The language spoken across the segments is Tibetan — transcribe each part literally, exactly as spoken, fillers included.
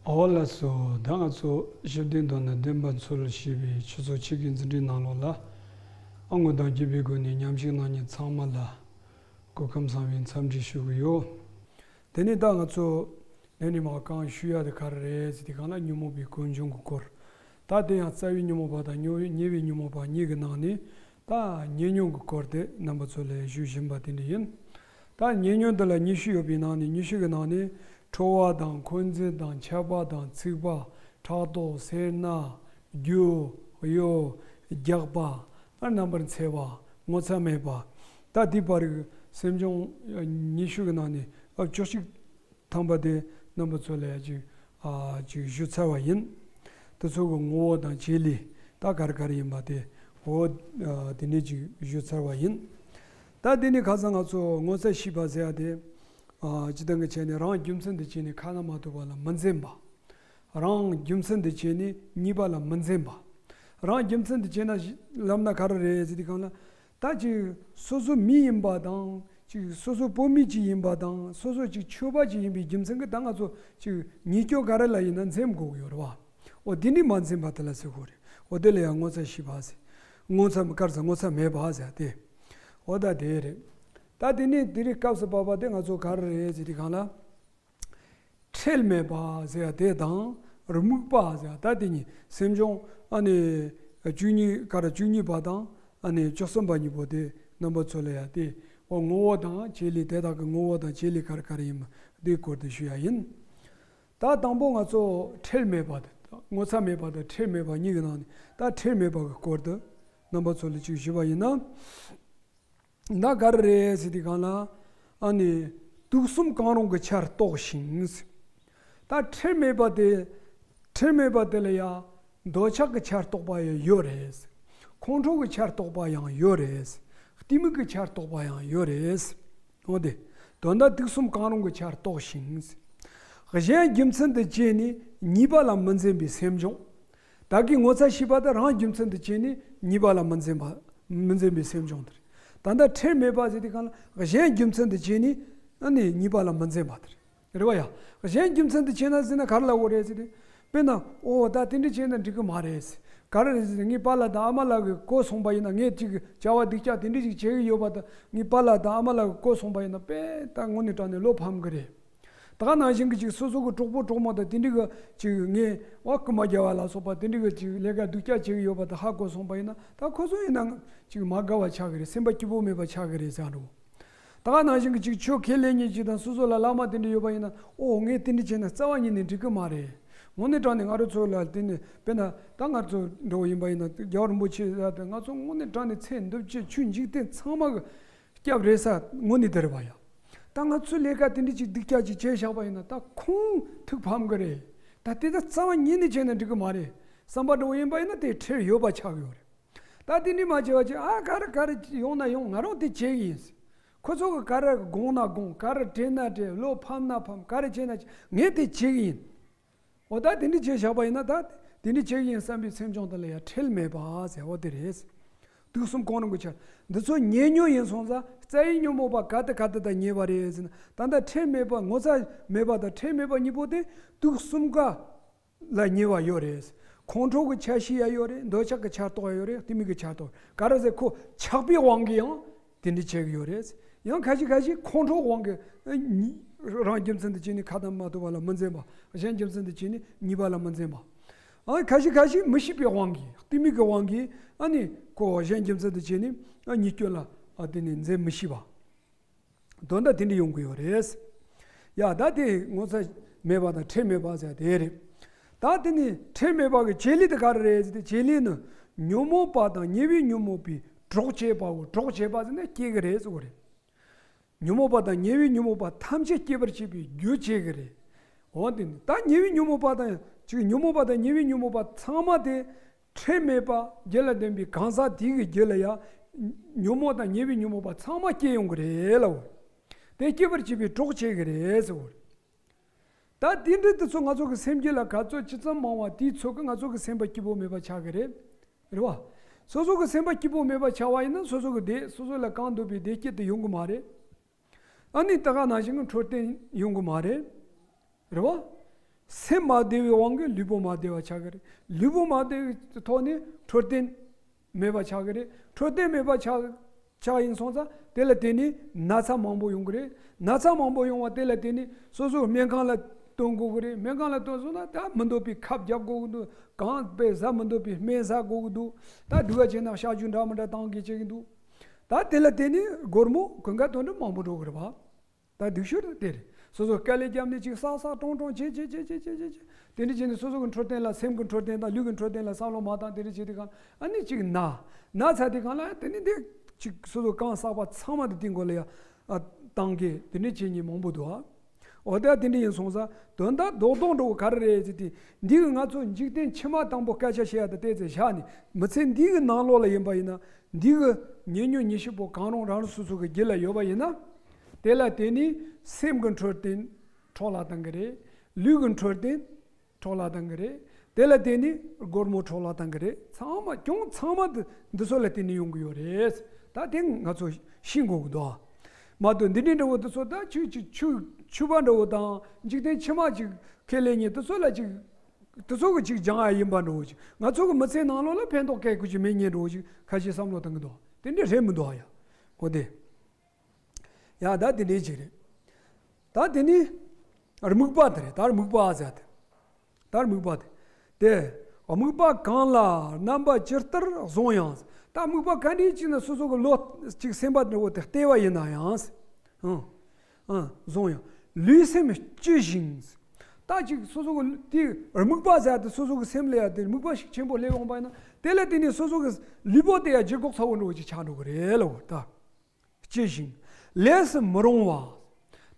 ཨོ་ལགས་སོ། ད་ང་ཚོ་ཞི་བདེ་མདོར་ན་བདེན་པ་འཚོལ་ཞེས་པའི་ཆུ་ཚོད་གཅིག་གི་འཛིན་གྲྭའི་ནང་ལོགས་ལ། ཨ་ངོ་དང་རྒྱུད་པའི་སྒོ་ནས་མཉམ་ཞུགས་གནང་མཁན་ཚང་མ་ལ་སྐུ་ཁམས་བཟང་བའི་འཚམས་འདྲི་ཞུ་གི་ཡོད། དེ་ནས་ད་ང་ཚོ་ལས་ནི་མ་གང་ཞུ་ཡ་དེ་ག་རེ་རེད་ཟེར་དུས་སྒང་ལ་ཉོན་མོངས་པའི་ཀུན་འབྱུང་གི་སྐོར། ད་དེ་ཡང་རྩ་བའི་ཉོན་མོངས་པ་དང་ཉོ་བའི་ཉེ་བའི་ཉོན་མོངས་པ་གཉིས་ཀྱི་ནང་ནས། ད་ཉེ་ཉོན་གྱི་སྐོར་དེ་རྣམ་པ་ཚོ་ལ་ཞུ་བཞིན་པ་དེ་འདྲ་ཡིན། ད་ཉེ་ཉོན་འདི་ལ་ཉི་ཤུ་ཡོད་པའི་ནང་ནས་ཉི་ཤུ་གི་ནང་ནས་ཁྲོ་བ་དང་འཁོན་འཛིན་དང་ཆགས་པ་དང་འཚིག་པ། ཕྲག་དོག་སེར་སྣ། རྒྱུ། གཡོ། རྒྱགས་པ། རྣམ་པར་འཚེ་བ། ངོ་ཚ་མེད་པ། ད་དེའི་བར་གྱི་སེམས་བྱུང་ཉི་ཤུ་གི་ནང་ནས་ཨ་བཅུ་གཅིག་ཐམ་པ་དེ་རྣམ་པ་ཚོ་ལ་ཅིག་ཨ་ཅིག་ཞུ་ཚར་བ་ཡིན། དེ་ཚོ་གི་ངོ་བོ་དང་བྱེད་ལས་ད་ག་རེ་ག་རེ་ཡིན་པ་དེ་འོ་ཨ་དེ་ནས་ཅིག་ཞུ་ཚར་བ་ཡིན། ད་དེ་ནས་ཁ་སང་ང་ཚོ་ངོ་ཚ་ཤེས་པ་ཟེར་ཡ་དེ་ཨ་སྤྱིར་བཏང་གི་བྱས་ནས་རང་རྒྱུ་མཚན་དུ་བྱས་ནས་ཁ་ན་མ་ཐོ་བ་ལ་མི་འཛེམ་པ། རང་རྒྱུ་མཚན་དུ་བྱས་ནས་ཉེས་པ་ལ་མི་འཛེམ་པ། རང་རྒྱུ་མཚན་དུ་བྱས་ན་ལབ་ན་ག་རེ་རེད་ཟེར་དུས་སྒང་ལ། ད་ཅིག་སོ་སོ་མི་ཡིན་པ་དང་ཅིག་སོ་སོ་བོད་མི་ཅིག་ཡིན་པ་དང་སོ་སོ་ཅིག་ཆོས་པ་ཅིག་ཡིན་པའི་རྒྱུ་མཚན་གྱིས་ད་ང་ཚོ་ཅིག་ཉེས་སྐྱོན་ག་རེ་ལ་ཡིན་ན་འཛེམ་དགོས་ཀྱི་ཡོད་རེད་བ། འོ་དེ་འདྲ་མ་འཛེམ་པ་དེ་ལ་ཟེར་དགོས་རེད། འོ་དེ་ལ་ཡང་ངོ་ཚ་ཤེས་པ་ཟེར། ངོ་ཚ་དཀར་ས་ངོ་ཚ་མེད་པ་ཟེར་ཏེ། འོ་ད་དེ་རེད། ད་དེ་ནས་དེ་རིང་སྐབས་སུ་བབ་པ་དེ་ང་ཚོ་ག་རེ་རེད་ཟེར་དུས་སྒང་ལ། ཁྲེལ་མེད་པ་ཟེར་ཡ་དེ་དང་རྨུགས་པ་ཟེར་ཡ་ད་དེ་གཉིས་སེམས་བྱུང་ཨ་ནི་བཅུ་གཉིས་ཀ་ར་བཅུ་གཉིས་པ་དང་ཨ་ནི་བཅུ་གསུམ་པ་གཉིས་པོ་དེ་རྣམ་པ་ཚོ་ལ་ཡ་དེ་འོ་ངོ་བོ་དང་བྱེད་ལས་དེ་དག་གི་ངོ་བོ་དང་བྱེད་ལས་ག་རེ་ག་རེ་ཡིན་པ་དེའི་སྐོར་དུ་ཞུ་ཡ་ཡིན། ད་དང་པོ་ང་ཚོ་ཁྲེལ་མེད་པ་དེ་ངོ་ཚ་མེད་པ་དང་ཁྲེལ་མེད་པ་གཉིས་ཀྱི་ནང་ནས་ད་ཁྲེལ་མེད་པ་གི་སྐོར་དུ་རྣམ་པ་ཚོ་ལ་ཅིག་ཞུ་བ་ཡིན་ན། ད་ག་རེ་རེད་ཟེར་དུས་སྒང་ལ། ཨ་ནི། དུག་གསུམ་གང་རུང་གི་ཆར་གཏོགས་ཤིང་། ད་ཁྲེལ་མེད་པ་དེ། ཁྲེལ་མེད་པ་དེ་ལ་ཡང་། འདོད་ཆགས་ཀྱི་ཆར་གཏོགས་པ་ཡང་ཡོད་རེད། ཁོང་ཁྲོ་གི་ཆར་གཏོགས་པ་ཡང་ཡོད་རེད། གཏི་མུག་གི་ཆར་གཏོགས་པ་ཡང་ཡོད་རེད། འོ་དེ། དོན་དག་དུག་གསུམ་གང་རུང་གི་ཆར་གཏོགས་ཤིང་། གཞན་རྒྱུ་མཚན་དུ་བྱས་ནས་ཉེས་པ་ལ་མི་འཛེམ་པའི་སེམས་བྱུང་། བདག་གིས་ངོ་ཚ་ཤེས་པ་དེ་རང་རྒྱུ་མཚན་དུ་བྱས་ནས་ཉེས་པ་ལ་མི་འཛེམ་པ། མི་འཛེམ་པའི་སེམས་བྱུང་དེ་རེད། ད་ལྟ་ཁྲེལ་མེད་པ་ཟེར་དུས་སྒང་ལ་གཞན་རྒྱུ་མཚན་དུ་བྱས་ནས་ཨ་ནི་ཉེས་པ་ལ་མི་འཛེམ་པ་དེ་རེད། རེད་བ་ཡ། གཞན་རྒྱུ་མཚན་དུ་བྱས་ན་ཟེར་ན་ག་རེ་ལབ་དགོས་རེད་ཟེར་དུས། དཔེར་ན་ཨོ་ད་དེ་འདྲ་བྱས་ན་འགྲིག་གི་མ་རེད། ག་རེ་རེད་ཟེར་ན་ངའི་པཱ་ལགས་དང་ཨ་མ་ལགས་ཀྱིས་གོ་སོང་པ་ཡིན་ན་ངས་ཅིག་བྱ་བ་སྡུག་ཅག་དེ་འདྲ་ཞིག་བྱེད་ཀྱི་ཡོད་པ་དང་ངའི་པཱ་ལགས་དང་ཨ་མ་ལགས་ཀྱིས་གོ་སོང་པ་ཡིན་ན་དཔེ་ད་དངོས་གནས་དྲང་གནས་བློ་ཕམ་གི་རེད། ད་ག་ནང་བཞིན་གྱི་ཅིག་སོ་སོ་གི་གྲོགས་པོ་གྲོགས་མོ་དང་དེ་འདྲ་གི་ཅིག་ངས་ཨ་རྐུ་མ་རྒྱག་པ་ལ་སོགས་པ་དེ་འདྲ་གི་ཅིག་ལས་ཀ་སྡུག་ཅག་བྱེད་ཀྱི་ཡོད་པ་དང་ཧ་གོ་སོང་པ་ཡིན་ན་ད་ཁོ་ཚོ་ཡིན་ན་ཅིག་མ་དགའ་བ་ཆགས་ཀྱི་རེད། སེམས་པ་སྐྱིད་པོ་མེད་པ་ཆགས་ཀྱི་རེད་ཟེར་འགྲོ། ད་ག་ནང་བཞིན་གྱི་ཅིག་ཆོས་ཁས་ལེན་མཁན་ཅིག་དང་སོ་སོ་ལ་བླ་མ་དེ་འདྲ་ཡོད་པ་ཡིན་ན་ཨོ་ངས་དེ་འདྲ་བྱས་ན་རྩ་བ་ཉིད་ནས་འགྲིག་གི་མ་རེད། དངོས་གནས་དྲང་གནས་ང་རང་ཚོ་ལ་དེ་ནས་དཔེར་ན་ད་ང་ཚོ་འགྲོ་བ་ཡིན་པ་ཡིན་ན་རྒྱལ་བ་རིན་པོ་ཆེ་ལ་དེ་ང་ཚོ་དངོས་གནས་དྲང་གནས་ཚེ་འདི་ཕྱི་ཆོས་འཇིག་རྟེན་ཚང་མ་གི་སྐྱབས་རེད་ས་དངོས་གནས་དེ་རེད་པ་ཡ། ད་ང་ཚོའི་ལས་ཀ་དེ་འདྲ་ཅིག་སྡུག་ཅག་ཅིག་བྱས་བཞག་པ་ཡིན་ན་ད་ཁོང་ཐུགས་ཕམ་གི་རེད། ད་དེ་ད་རྩ་བ་ཉིད་ནས་བྱས་ན་འགྲིག་གི་མ་རེད་བསམ་པ་འགྲོ་བ་ཡིན་པ་ཡིན་ན་དེ་ཁྲེལ་ཡོད་པ་ཆགས་ཡོད་རེད། ད་དེ་འདྲ་མ་བྱས་པ་ཅིག་ཨ་ག་རེ་ག་རེ་ཡོང་ན་ཡོང་ང་རང་དེ་བྱེད་ཀྱི་ཡིན། ཁོ་ཚོ་གི་ག་རེ་དགོངས་ན་དགོངས་ག་རེ་དྲན་ན་དྲན་བློ་ཕམ་ན་ཕམ་ག་རེ་བྱས་ན་བྱས་ངས་དེ་བྱེད་ཀྱི་ཡིན། འོ་ད་དེ་འདྲ་བྱས་བཞག་པ་ཡིན་ན་ད་དེ་འདྲ་བྱེད་ཀྱི་ཡིན་བསམ་པའི་སེམས་བྱུང་དེ་ལ་ཡང་ཁྲེལ་མེད་པ་ཟེར་འོ་དེ་རེད། དུག་གསུམ་གང་རུང་གི་ཆར་འདི་ཚོ་ཉེ་ཉོན་ཡིན་སོང་ཙང་རྩ་བའི་ཉོན་མོངས་པ་ག་དེ་ག་དེ་དང་ཉེ་བ་རེད་ཟེར་ན་ད་ལྟ་ཁྲེལ་མེད་པ་ངོ་ཚ་མེད་པ་དང་ཁྲེལ་མེད་པ་གཉིས་པོ་དེ་དུག་གསུམ་ཀ་ལ་ཉེ་བ་ཡོད་རེད། ཁོང་ཁྲོ་གི་ཆ་ཤས་ཡང་ཡོད་རེད། འདོད་ཆགས་ཀྱི་ཆར་གཏོགས་ཡང་ཡོད་རེད། གཏི་མུག་གི་ཆར་གཏོགས་ག་རེ་ཟེར་ཁོ་ཆགས་པའི་དབང་གིས་ཡང་དེ་འདྲ་བྱེད་ཀྱི་ཡོད་རེད། ཡང་ཁ་ཤས་ཁ་ཤས་ཁོང་ཁྲོ་དབང་གིས་ཨ་ནི་རང་རྒྱུ་མཚན་དུ་བྱས་ནས་ཁ་ན་མ་ཐོ་བ་ལ་མི་འཛེམ་པ། གཞན་རྒྱུ་མཚན་དུ་བྱས་ནས་ཉེས་པ་ལ་མི་འཛེམ་པ། ཨ་ཁ་ཤས་ཁ་ཤས་མི་ཤེས་པའི་དབང་གིས་གཏི་མུག་གི་དབང་གིས་ཨ་ནི་ཁོ་གཞན་རྒྱུ་མཚན་དུ་བྱས་ནས་ཨ་ཉེས་སྐྱོན་ལ་ཨ་དེ་ནས་འཛེམ་མི་ཤེས་པ། དོན་དག་དེ་འདྲ་ཡོང་གི་ཡོད་རེད། ཡ་ད་དེ་ངོ་ཚ་མེད་པ་དང་ཁྲེལ་མེད་པ་ཟེར་དེ་རེད། ད་དེ་ནི་ཁྲེལ་མེད་པ་གི་བྱེད་ལས་དེ་ག་རེ་རེད་ཟེར་ཏེ་བྱེད་ལས་ནི་ཉོན་མོངས་པ་དང་ཉེ་བའི་ཉོན་མོངས་པའི་གྲོགས་བྱེད་པའོ། གྲོགས་བྱེད་པ་ཟེར་ན་སྐྱེ་གི་རེད་ཟེར་བ་རེད། ཉོན་མོངས་པ་དང་ཉེ་བའི་ཉོན་མོངས་པ་ཐམས་ཅད་སྐྱེད་པར་བྱེད་པའི་རྒྱུ་བྱེད་གི་རེད། འོ་དེ་ནི་ད་ཉེ་བའི་ཉོན་མོངས་པ་དང་ཅིག་ཉོན་མོངས་པ་དང་ཉེ་བའི་ཉོན་མོངས་པ་ཚང་མ་དེ། ཁྲེལ་མེད་པ་རྒྱུད་ལ་ལྡན་པའི་གང་ཟག་དེའི་གི་རྒྱུད་ལ་ཡང་ཉོན་མོངས་དང་ཉེ་བའི་ཉོན་མོངས་པ་ཚང་མ་སྐྱེ་ཡོང་གི་རེད་ལ། དེ་སྐྱེད་པར་བྱེད་པའི་གྲོགས་བྱེད་ཀྱི་རེད་ཟེར་བ་རེད། ད་དེ་འདྲ་དེ་ཚོ་ང་ཚོ་གི་སེམས་རྒྱུད་ལ་ག་ཚོད་ཇི་ཙམ་མང་བ་དེའི་ཚོད་ཀྱིས་ང་ཚོ་གི་སེམས་པ་སྐྱིད་པོ་མེད་པ་ཆགས་ཀྱི་རེད། རེད་བ། སོ་སོ་གི་སེམས་པ་སྐྱིད་པོ་མེད་པ་ཆགས་པ་ཡིན་ན་སོ་སོ་གི་བདེ་སོ་སོ་ལ་གང་འདོད་པའི་བདེ་སྐྱིད་དེ་ཡོང་གི་མ་རེད། ཨ་ནི་ད་ག་ནང་བཞིན་གྱི་འཕྲོད་བསྟེན་ཡོང་གི་མ་རེད། རེད་བ། སེམས་མ་བདེ་བའི་དབང་གིས་ལུས་པོ་མ་བདེ་བ་ཆགས་ཀྱི་རེད། ལུས་པོ་མ་བདེ་བའི་ཐོག་ནས་འཕྲོད་བསྟེན་མེད་པ་ཆགས་ཀྱི་རེད། འཕྲོད་བསྟེན་མེད་པ་ཆགས་ཆགས་ཡིན་སོང་ཙང་དེ་ལ་བརྟེན་ནས་ན་ཚ་མང་པོ་ཡོང་གི་རེད། ན་ཚ་མང་པོ་ཡོང་བ་དེ་ལ་བརྟེན་ནས་སོ་སོའི་སྨན་ཁང་ལ་བཏོན་དགོས་ཀྱི་རེད། སྨན་ཁང་ལ་བཏོན་སོང་ན་ད་མི་འདོད་པའི་ཁབ་རྒྱག་དགོས་ཀྱི་འདུག་གང་དཔེ་ཟ་མི་འདོད་པའི་སྨན་ཟ་དགོས་ཀྱི་འདུག་ད་སྡུག་ག་བྱས་ན་གཤག་བཅོས་འདྲ་མི་འདྲ་བཏང་གི་བྱེད་ཀྱི་འདུག་ད་དེ་ལ་བརྟེན་ནས་སྒོར་མོ་གོན་ཁ་དོན་འགྲུབ་མང་པོ་འགྲོ་གི་རེད་བ། ད་སྡུག་ཤོས་དེ་རེད། སོ་སོ་དཀའ་ལས་བརྒྱབ་ནས་ཅིག་བསགས་བསགས་བཀྲོངས་བཀྲོངས་བྱེད་བྱེད་བྱེད་བྱེད་བྱེད་བྱེད་དེ་འདྲ་བྱས་ནས་སོ་སོ་གི་འཕྲོད་བསྟེན་ལ་སེམས་ཀྱི་འཕྲོད་བསྟེན་དང་ལུས་ཀྱི་འཕྲོད་བསྟེན་ལ་བསམ་བློ་མ་བཏང་། དེ་འདྲ་བྱེད་དུས་གང་ཨ་ནི་ཅིག་ན་ན་ཚ་དུས་གང་ལ་དེ་ནི་འདི་ཅིག་སོ་སོ་གང་བསགས་པ་ཚང་མ་དེ་དེའི་མགོ་ལ་ཡ་བཏང་གི་དེ་འདྲ་བྱེད་མཁན་མང་པོ་འདུག་ཨ། འོ་ད་དེ་འདྲ་ཡིན་སོང་ཙང་དོན་དག་རྡོག་རྡོག་འདྲ་བོ་ག་རེ་རེད་ཟེར་དུས། འདི་གི་ང་ཚོ་འཇིག་རྟེན་ཕྱི་མ་དང་པོ་སྐད་ཆ་བཤད་ཡ་དང་བལྟས་ཚེ་བཞག་ནས་མི་ཚེ་འདི་གི་ནང་ལོགས་ལ་ཡིན་པ་ཡིན་ན། འདི་གི་ཉེ་ཉོན་ཉི་ཤུ་པོ་གང་རུང་རང་རང་སོ་སོ་གི་རྒྱུད་ལ་ཡོད་པ་ཡིན་ན། དེ་ལ་བརྟེན་ནས་སེམས་ཀྱི་འཕྲོད་བསྟེན་འཕྲོ་བརླག་བཏང་གི་རེད། ལུས་ཀྱི་འཕྲོད་བསྟེན་འཕྲོ་བརླག་བཏང་གི་རེད། དེ་ལ་བརྟེན་ནས་སྒོར་མོ་འཕྲོ་བརླག་བཏང་གི་རེད། ཚང་མ་གྱོང་ཚང་མ་འདི་འདི་ཚོ་ལ་བརྟེན་ནས་ཡོང་གི་ཡོད་རེད། ད་དེ་ང་ཚོ་ཤེས་དགོས་ཀྱི་འདུག་མ་གཏོགས་འདི་འདྲའི་འདྲ་བོ་འདི་ཚོ་ད་ཆོས་ཅིག་ཆོས་ཆོས་པ་འདྲ་བོ་དང་འཇིག་རྟེན་ཕྱི་མ་ཅིག་ཁས་ལེན་མཁན་འདི་ཚོ་ལ་ཅིག་འདི་ཚོ་གི་ཅིག་སྦྱང་ཡ་ཡིན་པ་འདྲ་བོ་ཅིག་ང་ཚོ་གི་མི་ཚེའི་ནང་ལོགས་ལ་ཕན་ཐོགས་སྐད་ཁུ་ཅིག་མེད་མཁན་འདྲ་བོ་ཅིག་ཁ་ཤས་བསམ་བློ་བཏང་གི་འདུག་དེ་འདྲ་རེད་མི་འདུག་ཨ། ཡ་གོ་དེ། ཡ་ད་དེ་འདྲའི་ཅིག་རེད། ད་དེ་ནི་རྨིག་པ་དེ་རེད། ད་རྨིག་པ་ཟེར་དེ། ད་རྨིག་པ་དེ། དེ་རྨིག་པ་གང་ལ་རྣམ་པ་ཇི་ལྟར་བཟུང་ཡང་། ད་རྨིག་པ་ག་འདྲའི་ཅིག་ན་སོ་སོ་གི་བློ་ཅིག་སེམས་པ་འདྲ་བོ་དེ་གཏད་པ་ཡིན་ན་ཡང་། ཨང་། ཨང་། བཟུང་ཡང་། ལུས་སེམས་ལྕི་ཞིང་། ད་ཅིག་སོ་སོ་གི་དེ་རྨིག་པ་ཟེར་དེ་སོ་སོ་གི་སེམས་ལ་ཡ་དེ་རྨིག་པ་ཞིག་ཆེན་པོ་སླེབས་འོང་པ་ཡིན་ན། དེ་ལ་བརྟེན་ནས་སོ་སོ་གི་ལུས་པོ་དེ་ཡ་ལྗིད་ཁོག་ཚ་བོ་འདྲ་བོ་ཅིག་ཆགས་འགྲོ་གི་རེད་ལོ། ད། ལྕི་ཞིང་། ལས་སུ་མི་རུང་བ།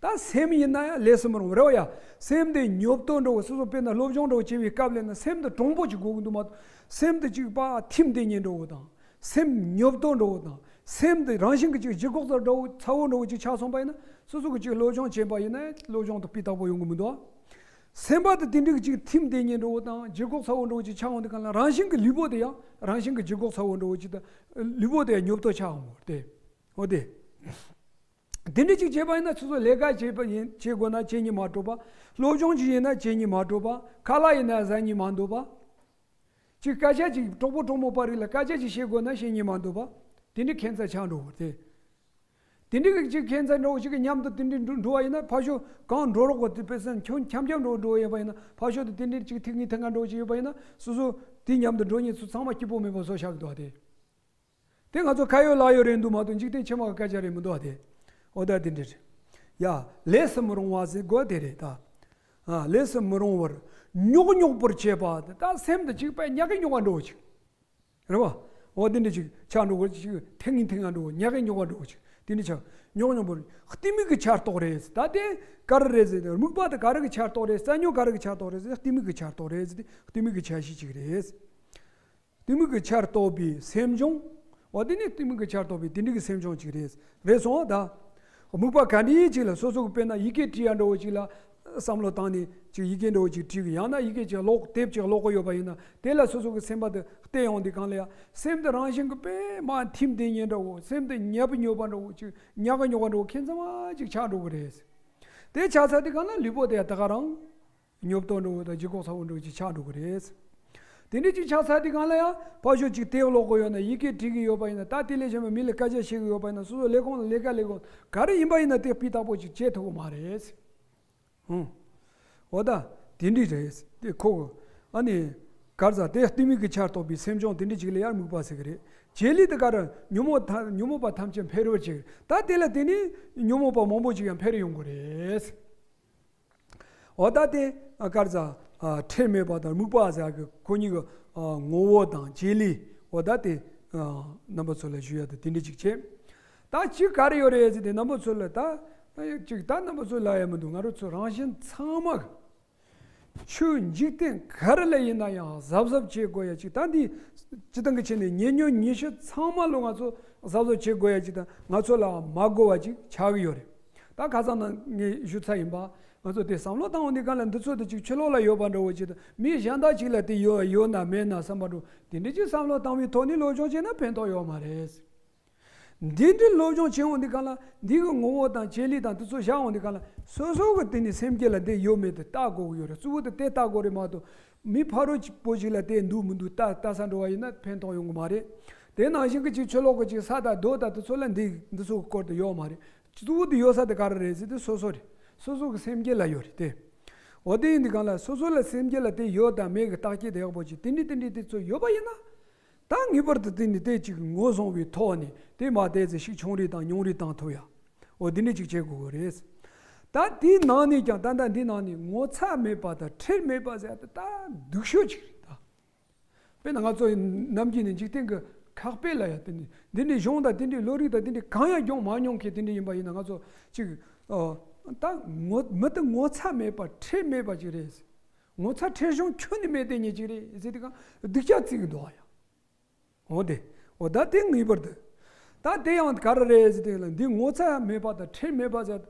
ད་སེམས་ཡིན་ན་ཡང་ལས་སུ་མི་རུང་བ་རེད་བ་ཡ། སེམས་དེ་ཉོབ་ཏོ་འདྲ་བོ། སོ་སོ་དཔེར་ན་སློབ་སྦྱོང་འདྲ་བོ་བྱེད་པའི་སྐབས་ལ་ན་སེམས་དེ་གྲུང་པོ་ཅིག་དགོས་ཀྱི་འདུག་མ་གཏོགས། སེམས་དེ་ཅིག་པ་ཐིམ་བསྡད་མཁན་འདྲ་བོ་དང་། སེམས་ཉོབ་ཏོ་འདྲ་བོ་དང་། སེམས་དེ་རང་བཞིན་གྱི་ཅིག་ལྗིད་ཁོག་ཚ་འདྲ་བོ་ཚ་བོ་འདྲ་བོ་ཅིག་ཆགས་སོང་པ་ཡིན་ན། སོ་སོ་གི་ཅིག་སློབ་སྦྱོང་བྱས་པ་ཡིན་ན་སློབ་སྦྱོང་དེ་སྤུས་དག་པོ་ཡོང་གི་མི་འདུག་སེམས་པ་དེ་དེ་འདྲ་གི་ཅིག་ཐིམ་བསྡད་མཁན་འདྲ་བོ་དང་ལྗིད་ཁོག་ཚ་བོ་འདྲ་བོ་ཅིག་ཆགས་འོང་དུས་གང་ལ་རང་བཞིན་གྱི་ལུས་པོ་དེ་ཡང་རང་བཞིན་གྱི་ལྗིད་ཁོག་ཚ་བོ་འདྲ་བོ་ཅིག་དང་ལུས་པོ་དེ་ཡང་ཉོབ་ཏོ་ཆགས་འོང་བ་རེད། འོ་དེ། དེ་འདྲ་ཅིག་བྱས་པ་ཡིན་ན་སོ་སོ་ལས་ཀ་བྱེད་པ་ཡིན་བྱེད་དགོས་ན་བྱེད་སྙིང་མ་བྲོ་བ། སློབ་སྦྱོང་ཅིག་ཡིན་ན་བྱེད་སྙིང་མ་བྲོ་བ། ཁ་ལག་ཡིན་ན་ཟ་སྙིང་མ་འདོད་པ། ཅིག་སྐད་ཆ་ཅིག་གྲོགས་པོ་གྲོགས་མོ་བར་ལ་སྐད་ཆ་ཅིག་བཤད་དགོས་ན་བཤད་སྙིང་མ་འདོད་པ། དེ་འདྲ་ཁྱད་མཚར་ཆགས་འགྲོ་བ་རེད། དེ་འདྲ་གི་ཅིག་ཁྱད་མཚར་འགྲོ་བ་ཅིག་གི་མཉམ་དུ་དེ་འདྲ་འགྲོ་འགྲོ་བ་ཡིན་ན་ཕར་ཕྱོགས་གང་འགྲོ་རོགས་པ་དེ་དཔེ་སེམས་ཁྱོད་འཁྱམ་འཁྱམ་འགྲོ་འགྲོ་བ་ཡིན་པ་ཡིན་ན་ཕར་ཕྱོགས་དེ་དེ་འདྲ་ཅིག་ཐིག་ངེས་ཐིག་ངན་འགྲོ་ཅིག་ཡོད་པ་ཡིན་ན་སོ་སོ་དེ་མཉམ་དུ་འགྲོ་མཁན་ཚོ་ཚང་མ་སྐྱིད་པོ་མེད་པ་བཟོ་བཞག་གི་འདུག་བ་དེ། དེ་ང་ཚོ་ཁ་ཡོད་ལག་ཡོད་རེད་འདུག་མ་གཏོགས་འཇིག་རྟེན་ཕྱི་མ་གི་སྐད་ཆ་རེད་མི་འདུག་བ་དེ། འོ་ད་དེ་འདྲ་རེད། ཡ། ལས་སུ་མི་རུང་བ་ཟེར་དགོས་དེ་རེད་ད། ཨ། ལས་སུ་མི་རུང་བར་ཉོག་ཉོག་པོར་བྱེད་པ་དེ་ད་སེམས་དེ་ཅིག་པས་ཉག་གི་ཉོག་པ་འགྲོ་ཅིག་རེད་བ། འོ་དེ་འདྲ་ཅིག་ཆགས་འགྲོ་གི་ཅིག་ཐེངས་ངེ་ཐེངས་ང་འགྲོ་ཉག་གི་ཉོག་པ་འགྲོ་ཅིག་དེ་འདྲ་ཆགས་ཉོག་ཉོག་པོར་གཏི་མུག་གི་ཆར་གཏོགས་རེད་ཟེར། ད་དེ་ག་རེ་རེད་ཟེར་ཏེ་རྨིག་པ་དེ་ག་རེ་གི་ཆར་གཏོགས་རེད་ཟེར་ཉོག་ག་རེ་གི་ཆར་གཏོགས་རེད་ཟེར་གཏི་མུག་གི་ཆར་གཏོགས་རེད་ཟེར་ཏེ་གཏི་མུག་གི་ཆ་ཤས་ཅིག་རེད། གཏི་མུག་གི་ཆར་གཏོགས་པའི་སེམས་བྱུང་། འོ་དེ་ནི་གཏི་མུག་གི་ཆར་གཏོགས་པའི་དེ་འདྲ་གི་སེམས་བྱུང་ཅིག་རེད། རེད་སོང་ད། རྨིག་པ་ག་འདྲའི་ཅིག་ལ་སོ་སོ་གི་དཔེར་ན་ཡི་གེ་བྲིས་ཡ་འདྲ་བོ་ཅིག་ལ་བསམ་བློ་བཏང་ནས་ཅིག་ཡི་གེ་འདྲ་བོ་ཅིག་བྲིས་གི་ཡང་ན་ཡི་གེ་ཅིག་ཀློག་དེབ་ཅིག་ཀློག་གི་ཡོད་པ་ཡིན་ན་དེ་ལ་སོ་སོ་གི་སེམས་པ་དེ་གཏད་ཡོང་དུས་གང་ལ་ཡ་སེམས་དེ་རང་བཞིན་གི་དཔེ་མ་ཐིམ་བསྡད་མཁན་འདྲ་བོ་སེམས་དེ་ཉབ་ཉོབ་པ་འདྲ་བོ་ཅིག་ཉག་ག་ཉོག་ག་འདྲ་བོ་ཁྱད་མཚར་མ་ཅིག་ཆགས་འགྲོ་གི་རེད། དེ་ཆགས་ཚར་དུས་གང་ལ་ལུས་པོ་དེ་ཡ་ད་ག་རང་། ཉོབ་ཏོ་འགྲོ་བ་དང་ལྗིད་ཁོག་ཚ་བོ་འགྲོ་ཅིག་ཆགས་འགྲོ་གི་རེད། དེ་འདྲ་ཅིག་ཆགས་ཚར་དུས་གང་ལ་ཡང་ཕར་ཕྱོགས་ཅིག་དེབ་ཀློག་གི་ཡོད་ན་ཡི་གེ་འབྲི་གི་ཡོད་པ་ཡིན་ན་ད་དེ་ལས་གཞན་པ་མི་ལ་སྐད་ཆ་བཤད་གི་ཡོད་པ་ཡིན་ན་སོ་སོ་ལས་ཁུངས་ལ་ལས་ཀ་ལས་ཁུངས་ག་རེ་ཡིན་པ་ཡིན་ན་དེ་སྤུས་དག་པོ་ཅིག་བྱེད་ཐུབ་གི་མ་རེད། ཧུང་། འོ་ད་དེ་འདྲ་རེད་དེ་ཁོ་གི་ཨ་ནི་གར་ཟ་དེ་གཏི་མུག་གི་ཆར་གཏོགས་པའི་སེམས་བྱུང་དེ་འདྲ་ཅིག་ལ་ཡར་རྨིག་པ་ཟེར་གི་རེད། བྱེད་ལས་དེ་ག་རེ་ཉོན་མོངས་ཐ་ཉོན་མོངས་པ་ཐམས་ཅད་འཕེལ་བར་བྱེད་ད་དེ་ལ་དེ་ནི་ཉོན་མོངས་པ་མང་པོ་ཅིག་ཡང་འཕེལ་ཡོང་གི་རེད། འོ་ད་དེ་གར་ཟ་ཁྲེལ་མེད་པ་དང་རྨིག་པ་ཟེར་གི་ཁོ་གཉིས་ཀྱི་ངོ་བོ་དང་བྱེད་ལས་འོ་ད་དེ་རྣམ་པ་ཚོ་ལ་ཞུ་ཡ་དེ་དེ་འདྲ་ཅིག་བྱས། ད་ཅིག་ག་རེ་ཡོད་རེད་ཟེར་ཏེ་རྣམ་པ་ཚོ་ལ་ད་ཅིག་ད་རྣམ་པ་ཚོ་ལ་ཡ་མི་འདུག་ང་རང་ཚོ་རང་བཞིན་ཚང་མ་ཆོས་འཇིག་རྟེན་ག་རེ་ལ་ཡིན་ན་ཡང་གཟབ་གཟབ་བྱེད་དགོས་ཡ་ཅིག་ད་འདི་སྤྱི་བཏང་གི་ཆ་ནས་ཉེ་ཉོན་ཉི་ཤུ་ཚང་མ་ལོ་ང་ཚོ་གཟབ་གཟབ་བྱེད་དགོས་ཡ་ཅིག་ད་ང་ཚོ་ལ་མ་དགོས་པ་ཅིག་ཆགས་ཀྱི་ཡོད་རེད། ད་ཁ་སང་ནང་ངས་ཞུ་ཚར་ཡིན་པ། ང་ཚོ་དེ་བསམ་བློ་བཏང་འོང་དུས་གང་ལ་འདི་ཚོ་དེ་ཅིག་ཕྱི་ལོགས་ལ་ཡོད་པ་འདྲ་བོ་ཅིག་དང་མི་གཞན་དག་ཅིག་ལ་དེ་ཡོད་ཡོད་ན་མེད་ན་བསམ་པ་འདྲ་དེ་འདྲ་ཅིག་བསམ་བློ་བཏང་བའི་ཐོག་ནས་སློབ་སྦྱོང་བྱས་ན་ཕན་ཐོགས་ཡོད་མ་རེད། འདི་འདྲའི་སློབ་སྦྱོང་བྱེད་འོང་དུས་སྒང་ལ། འདི་གི་ངོ་བོ་དང་བྱེད་ལས་དང་དེ་ཚོ་བཞག་འོང་དུས་སྒང་ལ། སོ་སོ་གི་དེ་ནི་སེམས་རྒྱུད་ལ་འདི་ཡོད་མེད་དེ་བལྟ་དགོས་ཀྱི་ཡོད་རེད། གཙོ་བོ་དེ་དེ་བལྟ་དགོས་རེད་མ་གཏོགས། མི་ཕ་རོལ་པོ་ཞིག་ལ་དེ་འདུག་མི་འདུག་བལྟ་བལྟ་ས་འགྲོ་བ་ཡིན་ན་ཕན་ཐོགས་ཡོང་གི་མ་རེད། དེ་ནང་བཞིན་གྱི་ཅིག་ཆུ་ལོག་གི་ཅིག་ས་དང་རྡོ་དང་དེ་ཚོ་ལ་འདི་འདི་ཚོ་གི་སྐོར་དུ་ཡོད་མ་རེད། གཙོ་བོ་དེ་ཡོད་ས་དེ་ག་རེ་རེད་ཟེར་དུས། སོ་སོ་རེད། སོ་སོ་གི་སེམས་རྒྱུད་ལ་ཡོད་རེད་དེ། འོ་དེ་ཡིན་དུས་སྒང་ལ། སོ་སོ་ལ་སེམས་རྒྱུད་ལ་དེ་ཡོད་དང་མེད་ཀྱི་བརྟག་དཔྱད་དེ་ཡག་པོ་བྱེད། དེ་འདྲའི་དེ་འདྲའི་དེ་ཚོ་ཡོད་པ་ཡིན་ན། ད་ངེས་པར་དུ་དེ་ནི་དེ་ཅིག་ངོས་བཟུང་བའི་ཐོག་ནས་དེ་མ་བལྟས་ཚེ་ཞིག་ཆུང་རིགས་དང་ཉུང་རིགས་བཏང་ཐུབ་ཡ། འོ་འདི་འདྲ་ཅིག་བྱེད་དགོས་ཀྱི་རེད། ད་དེའི་ནང་ནས་ཀྱང་ད་ལྟ་འདི་ནང་ནས་ངོ་ཚ་མེད་པ་དང་ཁྲེལ་མེད་པ་ཟེར་ཡ་དེ་ད་སྡུག་ཤོས་ཅིག་རེད་ད། དཔེར་ན་ང་ཚོ་ནམ་རྒྱུན་ནས་འཇིག་རྟེན་གྱི་ཁ་དཔེ་ལ་ཡ། དེ་ནི་འདི་འདྲའི་གཞུང་དང་དེ་འདྲའི་བློ་རིག་དང་དེ་འདྲའི་གང་ཡང་སྦྱོང་མ་མྱོང་མཁན་དེ་འདྲ་ཡིན་པ་ཡིན་ན། ང་ཚོ་ཅིག་ཨོ་ད་ངོ་མི་དེ་ངོ་ཚ་མེད་པ་ཁྲེལ་མེད་པ་ཅིག་རེད། ངོ་ཚ་ཁྲེལ་གཞུང་ཁྱོན་ནས་མེད་དེ་ཉིད་ཅིག་རེད་ཟེར་དུས་སྒང་སྡུག་ཅག་བརྩི་གི་འདུག་ཨ་ཡ། འོ་དེ། འོ་ད་དེ་ངེས་པར་དུ། ད་དེ་ཡང་ག་རེ་རེད་ཟེར་དུས་ལ། འདི་ངོ་ཚ་མེད་པ་དང་ཁྲེལ་མེད་པ་ཟེར།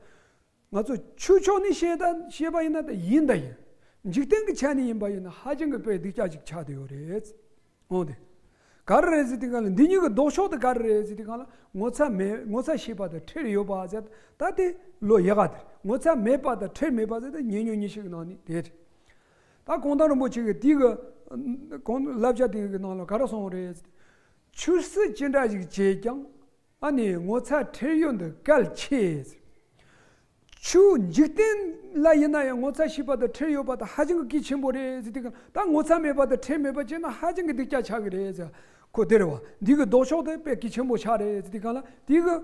ང་ཚོ་ཆོས་ཕྱོགས་ནས་བཤད་ད་བཤད་པ་ཡིན་ན་ད་ཡིན་ད་ཡིན། འཇིག་རྟེན་གྱི་ཆ་ནས་ཡིན་པ་ཡིན་ན་ཧ་ཅང་གི་དཔེ་སྡུག་ཅག་ཅིག་ཆགས་བསྡད་ཡོད་རེད། འོ་དེ། ག་རེ་རེད་ཟེར་དུས་སྒང་ལ། འདི་གཉིས་ཀྱི་ལྡོག་ཕྱོགས་དེ་ག་རེ་རེད་ཟེར་དུས་སྒང་ལ། ངོ་ཚ་མེད། ངོ་ཚ་ཤེས་པ་དང་ཁྲེལ་ཡོད་པ་ཟེར། ད་དེ་ལོ་ཡག་ག་དེ་རེད། ངོ་ཚ་མེད་པ་དང་ཁྲེལ་མེད་པ་ཟེར། ད་ཉེ་ཉོན་ཉི་ཤུ་གི་ནང་ནས་དེ་རེད། ད་གུང་ཐང་རིན་པོ་ཆེ་གིས་དེ་གི་གུང་བསླབ་བྱ་དེ་གི་ནང་ལ་ག་རེ་གསུངས་རེད་ཟེར། ཆོས་སྲིད་ཅི་འདྲ་ཞིག་བྱས་ཀྱང་། ཨ་ནི་ངོ་ཚ་ཁྲེལ་ཡོད་འདི་གལ་ཆེ་ཟེར། ཆོས་འཇིག་རྟེན་ལ་ཡིན་ན་ཡང་ངོ་ཚ་ཤེས་པ་དང་ཁྲེལ་ཡོད་པ་དང་ཧ་ཅང་གི་གལ་ཆེན་པོ་རེད་ཟེར་དུས་སྒང་། ད་ངོ་ཚ་མེད་པ་དང་ཁྲེལ་མེད་པ་བྱས་ན་ཧ་ཅང་གི་སྡུག་ཅག་ཆགས་ཀྱི་རེད་ཟེར། ཁོ་དེ་རེད་བ། འདི་གི་ལྡོག་ཕྱོགས་དེ་དཔེ་གལ་ཆེན་པོ་ཆགས་རེད་ཟེར་དུས་སྒང་ལ། དེ་གི་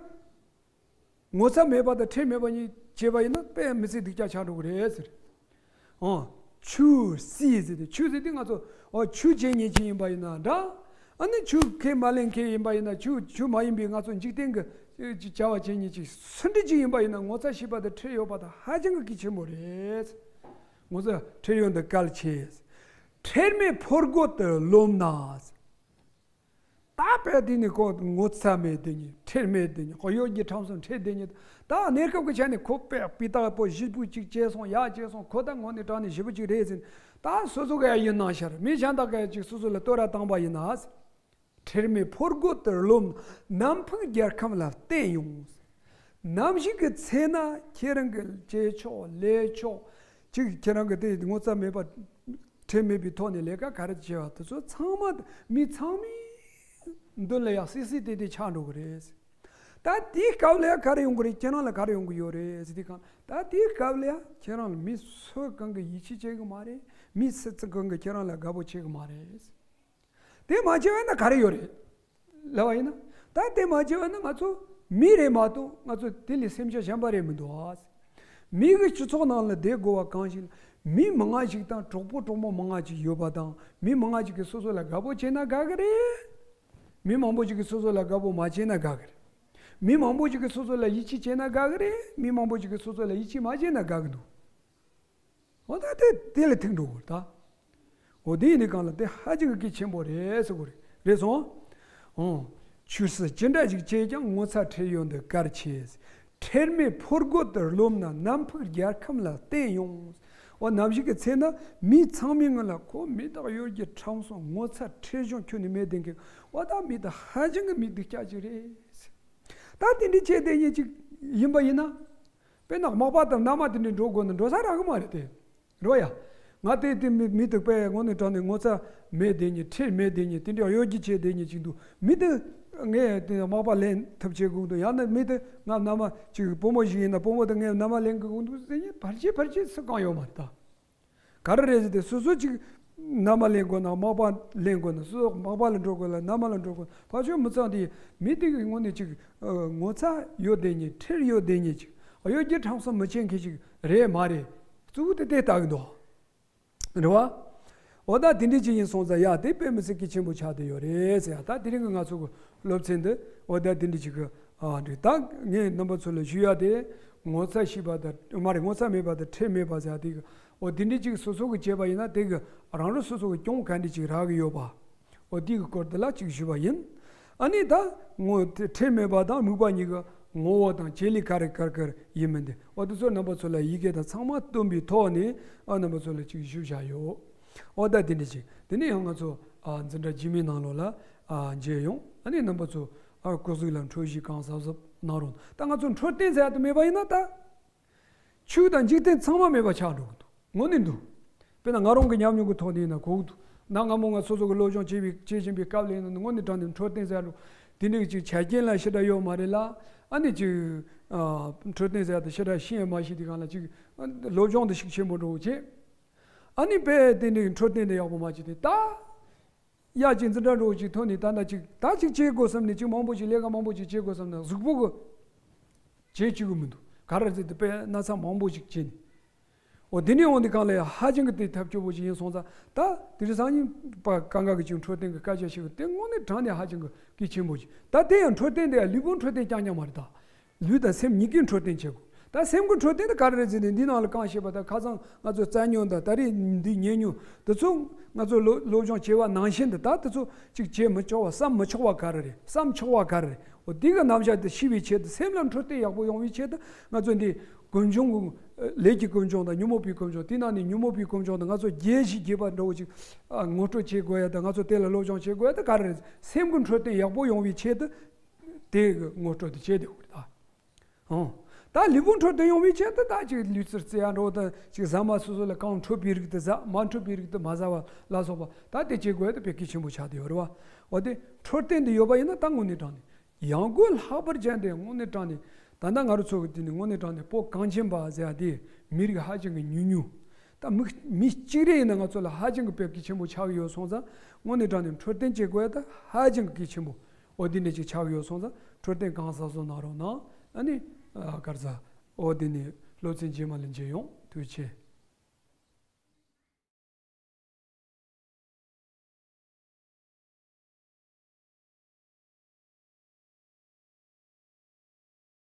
ངོ་ཚ་མེད་པ་དང་ཁྲེལ་མེད་པ་གཉིས་བྱས་པ་ཡིན་ན་དཔེ་མི་ཚེ་སྡུག་ཅག་ཆགས་འགྲོ་གི་རེད་ཟེར། ཨང་། ཆོས་སྲིད་ཟེར་ཏེ། ཆོས་ཟེར་ཏེ་ང་ཚོ། ཨོ། ཆོས་བྱེད་མཁན་ཅིག་ཡིན་པ་ཡིན་ན་འདྲ། ཨ་ནི་ཆོས་ཁས་མ་ལེན་མཁན་ཡིན་པ་ཡིན་ན། ཆོས་ཆོས་མ་ཡིན་པའི་ང་ཚོ་འཇིག་རྟེན་གྱི་བྱ་བ་བྱེད་མཁན་ཅིག་སུ་འདྲ་ཅིག་ཡིན་པ་ཡིན་ན། ངོ་ཚ་ཤེས་པ་དང་ཁྲེལ་ཡོད་པ་དང་ཧ་ཅང་གི་གལ་ཆེན་པོ་རེད། ངོ་ཚ་ཁྲེལ་ཡོད་འདི་གལ་ཆེ། ཁྲེལ་མེད་ཕོ་རྒོད་དུ་རློམ་ན། ད་དཔེ་དེ་ནི་ཁོ་ངོ་ཚ་མེད་དེ་ཉིད། ཁྲེལ་མེད་དེ་ཉིད། ཁོ་གཡོ་སྒྱུ་ཁྲམ་གསུམ་ཁྲེལ་དེ་ཉིད། ད་གནས་སྐབས་ཀྱི་ཆ་ནས་ཁོ་དཔེ་སྤུས་དག་པོ་བཞེས་པོ་ཅིག་བྱས་སོང་། ཡག་བྱས་སོང་། ཁོ་ད་དངོས་གནས་དྲང་གནས་ཞེ་པོ་ཅིག་རེད་ཟེར། ད་སོ་སོ་ག་ཡ་ཡིན་ན་ཤར། མི་གཞན་དག་ག་ཡ་ཅིག་སོ་སོ་ལ་བསྟོད་ར་བཏང་པ་ཡིན་ན། ཁྲེལ་མེད་ཕོ་རྒོད་དུ་རློམ། ནམ་ཕུགས་རྒྱལ་ཁམས་ལ་བརྟེན་ཡོང་། ནམ་ཞིག་གི་ཚེ་ན་ཁྱེད་རང་གི་བྱེད་ཕྱོགས་ལས་ཕྱོགས་ཅིག་ཁྱེད་རང་གི་དེ་ངོ་ཚ་མེད་པ་ཁྲེལ་མེད་པའི་ཐོག་ནས་ལས་ཀ་ག་རེ་བྱེད་པ་དེ་ཚོ་ཚང་མ་མི་ཚང་མའི་མདུན་ལ་ཡང་སིག་སིག་ཏེ་ཏེ་ཆགས་འགྲོ་གི་རེད། ད་དེའི་སྐབས་ལ་ཡང་ག་རེ་ཡོང་གི་རེད། ཁྱེད་རང་ལ་ག་རེ་ཡོང་གི་ཡོད་རེད་ཟེར་དུས་སྒང་། ད་དེའི་སྐབས་ལ་ཡང་ཁྱེད་རང་ལ་མི་སུ་གང་གིས་ཡིད་ཆེས་བྱེད་གི་མ་རེད། མི་སུ་གང་གིས་ཁྱེད་རང་ལ་དགའ་པོ་བྱེད་གི་མ་རེད། དེ་མ་བྱས་པ་ན་ག་རེ་ཡོད་རེད། ལབ་པ་ཡིན་ན། ད་དེ་མ་བྱས་པ་ན་ང་ཚོ་མི་རེད་མ་གཏོགས། ང་ཚོ་དེ་ལས་སེམས་ཅན་གཞན་པ་རེད་མི་འདུག་ཨ། མི་གི་སྤྱི་ཚོགས་ནང་ལ་བསྡད་དགོས་པ་གང་ཞིག་ལ། མི་མང་ང་ཞིག་དང་གྲོགས་པོ་གྲོགས་མོ་མང་ང་ཞིག་ཡོད་པ་དང་། མི་མང་ང་ཞིག་གིས་སོ་སོ་ལ་དགའ་པོ་བྱས་ན་དགའ་གི་རེད། མི་མང་པོ་ཞིག་གིས་སོ་སོ་ལ་དགའ་པོ་མ་བྱས་ན་དགའ་གི་རེད། མི་མང་པོ་ཞིག་གིས་སོ་སོ་ལ་ཡིད་ཆེས་བྱས་ན་དགའ་གི་རེད། མི་མང་པོ་ཞིག་གིས་སོ་སོ་ལ་ཡིད་ཆེས་མ་བྱས་ན་དགའ་གི་འདུག་འོ་ད་དེ་དེ་ལ་ཐུག་འགྲོ་དགོས་ད། འོ་དེ་ཡིན་དུས་སྒང་ལ་དེ་ཧ་ཅང་གི་གལ་ཆེན་པོ་རེད་ཟེར་དགོས་རེད། རེད་སོང་། འོ། ཆོས་སྲིད་ཅི་འདྲ་ཞིག་བྱས་ཀྱང་། ངོ་ཚ་ཁྲེལ་ཡོད་འདི་གལ་ཆེ། ཁྲེལ་མེད་ཕོ་རྒོད་དུ་རློམ་ན། ནམ་ཕུགས་རྒྱལ་ཁམས་ལ་བརྟེན་ཡོང་། འོ་ནམ་ཞིག་གི་ཚེ་ན་མི་ཚང་མའི་སྔུན་ལ་ཁོ་མི་དག་གཡོ་སྒྱུ་ཁྲམ་གསུམ་ངོ་ཚ་ཁྲེལ་གཞུང་ཁྱོན་ནས་མེད་དེ་མཁན། འོ་ད་མི་དག་ཧ་ཅང་གི་མི་སྡུག་ཅག་ཅིག་རེད། ད་དེ་འདྲའི་བྱས་བསྡད་མཁན་ཅིག་ཡིན་པ་ཡིན་ན། དཔེར་ན་མག་པ་དང་མནའ་མ་དེ་འདྲ་འགྲོ་དགོས་ན་འགྲོ་ས་རག་གི་མ་རེད་དེ། རེད་བ་ཡ། ང་དེ་དེ་མི་མི་དེ་དཔེ་དངོས་གནས་དྲང་གནས་ངོ་ཚ་མེད་བསྡད་མཁན། ཁྲེལ་མེད་བསྡད་མཁན། དེ་འདྲའི་གཡོ་སྒྱུ་བྱས་བསྡད་མཁན་ཅིག་འདུག་མི་དེ་ངས་དེ་མག་པ་ལེན་ཐབས་བྱེད་དགོས་འདུག་ཡང་ན་མི་དེ་ང་མནའ་མ་ཅིག་བུ་མོ་ཞིག་ཡིན་ན་བུ་མོ་དེ་ངས་མནའ་མ་ལེན་དགོས་འདུག་ཟེར་མཁན་ཕལ་ཆེར་ཕལ་ཆེར་སུ་གང་ཡོད་མ་རེད་ད། ག་རེ་རེད་ཟེར་ཏེ། སོ་སོ་ཅིག་མནའ་མ་ལེན་དགོས་ན། མག་པ་ལེན་དགོས་ན། སོ་སོ་མག་པ་ལ་འགྲོ་དགོས་ལ། མནའ་མ་ལ་འགྲོ་དགོས་ན། ཕར་ཕྱོགས་མི་ཚང་དེ་མི་དེ་གི་དངོས་གནས་ཅིག་ངོ་ཚ་ཡོད་བསྡད་མཁན། ཁྲེལ་ཡོད་བསྡད་མཁན་ཅིག་གཡོ་སྒྱུ་ཁྲམ་གསུམ་མི་བྱེད་མཁན་ཅིག་རེད་མ་རེད། གཙོ་བོ་དེ་དེ་ལྟ་གི་འདུག་རེད་བ། འོ་ད་དེ་འདྲ་ཅིག་ཡིན་སོང་ཙང་ཡ། དེ་དཔེ་མི་སྲིད་གལ་ཆེན་པོ་ཆགས་བསྡད་ཡོད་རེད་ཟེར་ཡ། ད་དེ་རིང་གི་ང་ཚོ་གི་སློབ་ཚན་འདི་འོ་ད་དེ་འདྲ་ཅིག་གི་ཨ་འདྲ། ད་ངས་རྣམ་པ་ཚོ་ལ་ཞུ་ཡ་དེ། ངོ་ཚ་ཤེས་པ་དང་། མ་རེད། ངོ་ཚ་མེད་པ་དང་ཁྲེལ་མེད་པ་ཟེར་ཡ་དེ་གི། འོ་དེ་འདྲ་ཅིག་སོ་སོ་གི་བྱས་པ་ཡིན་ན། དེ་གི་རང་རང་སོ་སོ་གི་གྱོང་ག་འདྲ་ཅིག་རག་གི་ཡོད་པ། འོ་དེ་གི་སྐོར་དེ་ལ་ཅིག་ཞུས་པ་ཡིན། ཨ་ནི་ད་ངོ་ཁྲེལ་མེད་པ་དང་དམིགས་པ་གཉིས་ཀྱི་ངོ་བོ་དང་བྱེད་ལས་ག་རེ་ག་རེ་ག་རེ་ཡིན་མིན་དེ། འོ་དེ་ཚོ་རྣམ་པ་ཚོ་ལ་ཡི་གེ་དང་ཚང་མ་སྟོན་པའི་ཐོག་ནས། ཨ་རྣམ་པ་ཚོ་ལ་ཅིག་ཞུས་བཞག་ཡོད། འོ་ད་དེ་འདྲ་ཅིག་དེ་ནས་ཡང་ང་ཚོ་ཨ་འཛིན་གྲྭ་རྗེས་མའི་ནང་ལོགས་ལ་ཨ་མཇལ་ཡོང་། ཨ་ནི་རྣམ་པ་ཚོ་ ཨ་སྐུ་གཟུགས་ལ་འཕྲོད་བཞེས་གང་གཟབ་གཟབ་གནང་རོགས་གནང་། ད་ང་ཚོ་འཕྲོད་བསྟེན་ཟེར་ཡ་དེ་མེད་པ་ཡིན་ན་ད། ཆོས་དང་འཇིག་རྟེན་ཚང་མ་མེད་པ་ཆགས་འགྲོ་གི་འདུག་དངོས་གནས་འདུག་དཔེར་ན་ང་རང་གི་ཉམས་མྱོང་གི་ཐོག་ནས་ཡིན་ན་གོ་གི་འདུག་གནའ་སྔ་མོ་ང་སོ་སོ་གི་སློབ་སྦྱོང་བྱེད་པའི་བྱེད་བཞིན་པའི་སྐབས་ལ་ཡིན་ན་དངོས་གནས་དྲང་གནས་འཕྲོད་བསྟེན་ཟེར་ཡ་ལོ། དེ་འདྲའི་ཅིག་ཆ་རྐྱེན་ལ་ཞེ་དྲག་ཡོད་མ་རེད་ལ། ཨ་ནི་ཅིག་ཨ་འཕྲོད་བསྟེན་ཟེར་ཡ་དེ་ཞེ་དྲག་ཤེས་ཡང་མ་ཤེས་དེ་གང་ལ་ཅིག་སློབ་སྦྱོང་དེ་ཤུགས་ཆེན་པོ་འགྲོ་བྱེད། ཨ་ནི་དཔེ་དེ་འདྲའི་འཕྲོད་བསྟེན་དེ་ཡག་པོ་མ་བྱེད་དེ་ད། ཡ་གཅིག་འཛིན་གྲྭ་འགྲོ་གཅིག་ཐོན་ནས་ད་ལྟ་གཅིག་ད་གཅིག་བྱེད་དགོས་བསམ་ནས་གཅིག་མང་པོ་ཅིག་ལས་ཀ་མང་པོ་ཅིག་བྱེད་དགོས་བསམ་ན་གཟུགས་པོ་གི་བྱེད་བཅུག་གི་མི་འདུག་ག་རེ་ཟེར་དུས་དཔེ་ན་ཚ་མང་པོ་ཅིག་བྱེད་ནས། འོ་དེ་ནས་འོང་དེ་གང་ལས་ཧ་ཅང་གི་དེ་ཐབས་སྐྱོ་པོ་ཅིག་ཡིན་སོང་ཙང་ད་དེ་རིང་སང་ཉིན་པ་གང་ག་གི་ཅིག་འཕྲོད་བསྟེན་གི་སྐད་ཆ་ཞིག་དེ་དངོས་གནས་དྲང་ནས་ཧ་ཅང་གི་གལ་ཆེན་པོ་ཅིག་ད་དེ་ཡང་འཕྲོད་བསྟེན་དེ་ཡང་ལུས་པོ་འཕྲོད་བསྟེན་རྐྱང་རྐྱང་མ་རེད་ད། ལུས་དང་སེམས་གཉིས་ཀའི་འཕྲོད་བསྟེན་བྱེད་དགོས། ད་སེམས་ཀྱི་འཕྲོད་བསྟེན་དེ་ག་རེ་རེད་ཟེར་ནས་འདི་ནང་ལ་གང་བཤད་པ་ད་ཁ་སང་ང་ཚོ་རྩ་ཉོན་དང་ད་རེས་འདི་ཉེ་ཉོན་དེ་ཚོ་ང་ཚོ་སློབ་སློབ་སྦྱོང་བྱས་པ་ནང་བཞིན་དུ་ད་དེ་ཚོ་གཅིག་བྱེད་མི་ཆོག་པ་བསམ་མི་ཆོག་པ་ག་རེ་རེད། བསམ་ཆོག་པ་ག་རེ་རེད། འོ་འདི་གི་རྣམ་གཞག་དེ་ཤེས་པའི་ཆེད་དུ་སེམས་ལ་འཕྲོད་བསྟེན་ཡག་པོ་ཡོང་བའི་ཆེད་དུ་ང་ཚོ་འདི་ཀུན་འབྱུང་གི་ལས་ཀྱི་ཀུན་འབྱུང་དང་ཉོན་མོངས་པའི་ཀུན་འབྱུང་དེ་ནང་ནས་ཉོན་མོངས་པའི་ཀུན་འབྱུང་དེ་ང་ཚོ་རྒྱས་ཤིག་རྒྱས་པ་འདྲ་བོ་ཅིག་ངོ་སྤྲོད་བྱེད་དགོས་ཡ་དང་ང་ཚོ་དེ་ལ་སློབ་སྦྱོང་བྱེད་དགོས་ཡ་དེ་ག་རེ་རེད། སེམས་ཀྱི་འཕྲོད་བསྟེན་ཡག་པོ་ཡོང་བའི་ཆེད་དུ། དེ་གི་ངོ་སྤྲོད་དེ་བྱས་ཏེ་འོ་ད། ཨང་། ད་ལུས་པོ་འཕྲོད་བསྟེན་ཡོང་བའི་ཆེད་དུ་ད་ཅིག་ལུས་རྩལ་རྩེ་ཡ་འགྲོ་དང་ཅིག་ཟ་མ་སོ་སོ་ལ་གང་འཕྲོད་པའི་རིགས་དེ་ཟ། མ་འཕྲོད་པའི་རིགས་དེ་མ་ཟ་བ་ལ་སོགས་པ་ད་དེ་བྱེད་དགོས་ཡ་དེ་དཔེ་གལ་ཆེན་པོ་ཆགས་བསྡད་ཡོད་རེད་བ། འོ་དེ་འཕྲོད་བསྟེན་དེ་ཡོད་པ་ཡིན་ན་ད་དངོས་གནས་དྲང་གནས་ཡང་སྒོས་ལྷག་པར་ཅན་དེ་དངོས་གནས་དྲང་གནས་ད་ལྟ་ང་རང་ཚོ་གི་དེ་ནི་དངོས་གནས་དྲང་གནས་བོད་གངས་ཅན་པ་ཟེར་ཡ་དེ་མི་རིགས་ཧ་ཅང་གི་ཉུང་ཉུང་། ད་མི་མི་གཅིག་རེ་ཡིན་ན་ང་ཚོ་ལ་ཧ་ཅང་གི་དཔེ་གལ་ཆེན་པོ་ཆགས་ཡོད་སོང་ཙང་དངོས་གནས་དྲང་གནས་འཕྲོད་བསྟེན་བྱེད་དགོས་ཡ་ད་ཧ་ཅང་གི་གལ་ཆེན་པོ། འོ་དེ་འདྲ་ཅིག་ཆགས་ཡོད་སོང་ཙང་འཕྲོད་བསྟེན་གང་གཟབ་གཟབ་གནང་རོགས་གནང་། ཨ་ནི་ཨ་ག་རེ་ཟ། འོ་དེ་ནི་སློབ་ཚན་རྗེས་མ་ལ་མཇལ་ཡོང་། ཐུགས་རྗེ་ཆེ།